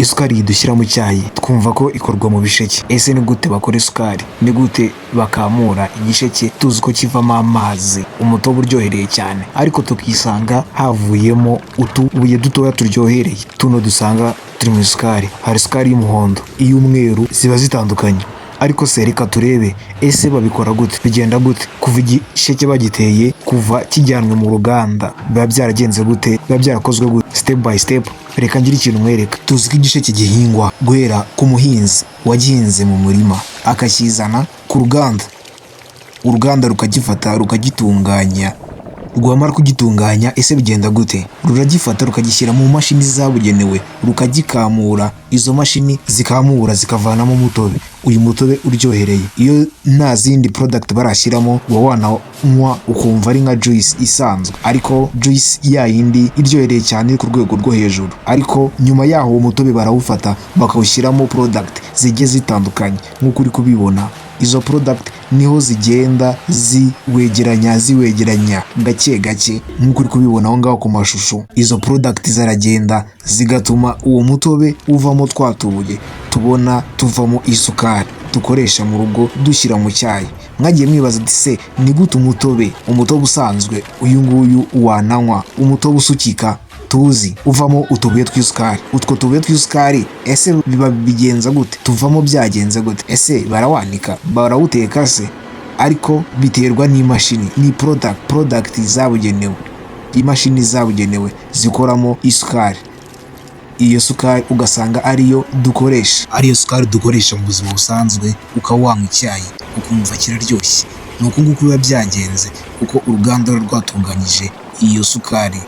Isukari dushyira mu cyayi twumva ko ikorwa mu bisheke. Ese ni gute bakora isukari? Ni gute bakamura igisheke tuzi ko kivamo amazi, umutobe uryohereye cyane, ariko tukisanga havuyemo utubuye dutoya turyohereye? Tuno dusanga turi mu isukari. Hari isukari y'umuhondo, iy'umweru, ziba zitandukanye. Ariko se reka turebe, ese babikora gute? Bigenda gute kuva igisheke bagiteye, kuva kijyanwe mu ruganda? Biba byaragenze gute? Biba byarakozwe gute? Step by step. Reka ngire ikintu mwereka. Tuzi ko igisheke gihingwa guhera ku muhinzi wagihinze mu murima, akakizana ku ruganda, uruganda rukagifata rukagitunganya. Rwamara kugitunganya, ese bigenda gute? Ruragifata rukagishyira mu mashini zabugenewe, rukagikamura. Izo mashini zikamura zikavanamo umutobe, uyu mutobe uryohereye. Iyo nta zindi product barashyiramo, uba wananywa ukumva ari nka juice isanzwe, ariko juice ya yindi iryohereye cyane, iri ku rwego rwo hejuru. Ariko nyuma yaho uwo mutobe barawufata bakawushyiramo product zigiye zitandukanye nk'uko uri kubibona. Izo product niho zigenda ziwegeranya, ziwegeranya gake gake nk'uko uri kubibona aho ngaho ku mashusho. Izo product ziragenda zigatuma uwo mutobe uvamo twa tubuye tubona tuvamo isukari dukoresha mu rugo dushyira mu cyayi. Mwagiye mwibaza ati: "Se ni gute umutobe usanzwe uyu nguyu wananywa, umutobe usukika tuzi, uvamo utubuye tw'isukari?" Utwo tubuye tw'isukari ese biba bigenza gute? Tuvamo byagenze gute? Ese barawanika, barawuteka se? Ariko biterwa n'imashini, ni product zabugenewe, imashini zabugenewe zikoramo isukari. Iyo sukari ugasanga ariyo dukoresha, ariyo sukari dukoresha mu buzima busanzwe, ukaba wanywa icyayi ukumva kiraryoshye. Ni uku nguku biba byagenze, kuko uruganda ruba rwatunganyije iyo sukari,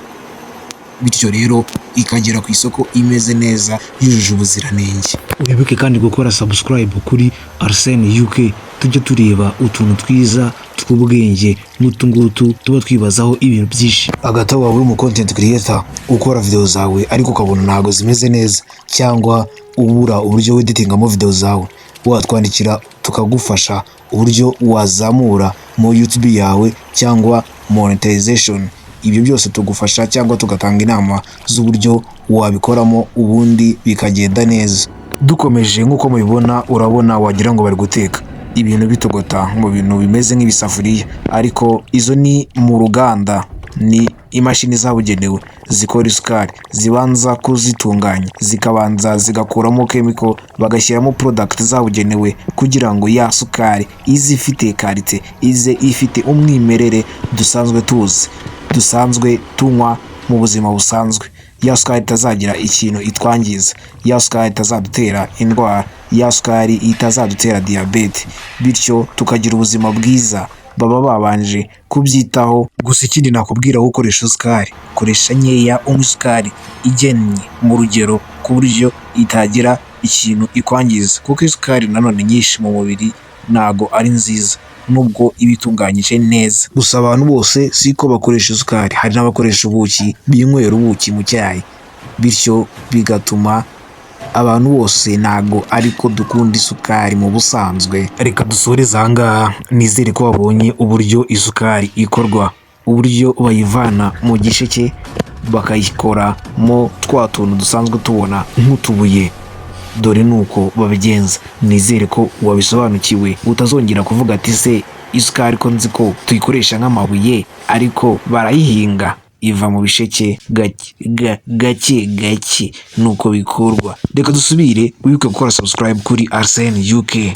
bityo rero ikagera ku isoko imeze neza, yujuje ubuziranenge. Wibuke kandi gukora subscribe kuri Arsene UK, tujye tureba utuntu twiza tw'ubwenge nk'utu ngutu tuba twibazaho ibintu byinshi. Hagati aho, waba uri umu content creator ukora video zawe ariko ukabona ntabwo zimeze neza, cyangwa ubura uburyo weditingamo video zawe, watwandikira tukagufasha uburyo wazamura mu YouTube yawe cyangwa monetization. Ibyo byose tugufasha cyangwa tugatanga inama z'uburyo wabikoramo, ubundi bikagenda neza. Dukomeje, nk'uko mubibona, urabona wagira ngo bari guteka ibintu bitogota mu bintu bimeze nk'ibisafuriya, ariko izo ni mu ruganda, ni imashini zabugenewe zikora isukari, zibanza kuzitunganya, zikabanza zigakuramo chemical, bagashyiramo product zabugenewe kugira ngo ya sukari ize ifite qualité, ize ifite umwimerere dusanzwe tuzi, dusanzwe tunywa mu buzima busanzwe, ya sukari itazagira ikintu itwangiza, ya sukari itazadutera indwara, ya sukari itazadutera diyabete, bityo tukagira ubuzima bwiza. Baba babanje kubyitaho. Gusa ikindi nakubwira, wowe ukoresha isukari, koresha nkeya, unywa isukari igennye mu rugero ku buryo itagira ikintu ikwangiza, kuko isukari nanone nyinshi mu mubiri ntago ari nziza nubwo iba itunganyije neza. Gusa abantu bose siko bakoresha isukari, hari n'abakoresha ubuki, binywera ubuki mu cyayi, bityo bigatuma abantu bose ntago ariko dukunda isukari mu busanzwe. Reka dusoreze aha ngaha. Nizere ko wabonye uburyo isukari ikorwa, uburyo bayivana mu gisheke bakayikoramo twa tuntu dusanzwe tubona nk'utubuye. Dore nuko babigenza. Nizere ko wabisobanukiwe, utazongera kuvuga ati: "Se isukari ko nzi ko tuyikoresha nk'amabuye, ariko barayihinga?" Iva mu bisheke gake gake gake, nuko bikorwa. Reka dusubire. Wibuke gukora subscribe kuri Arsene UK.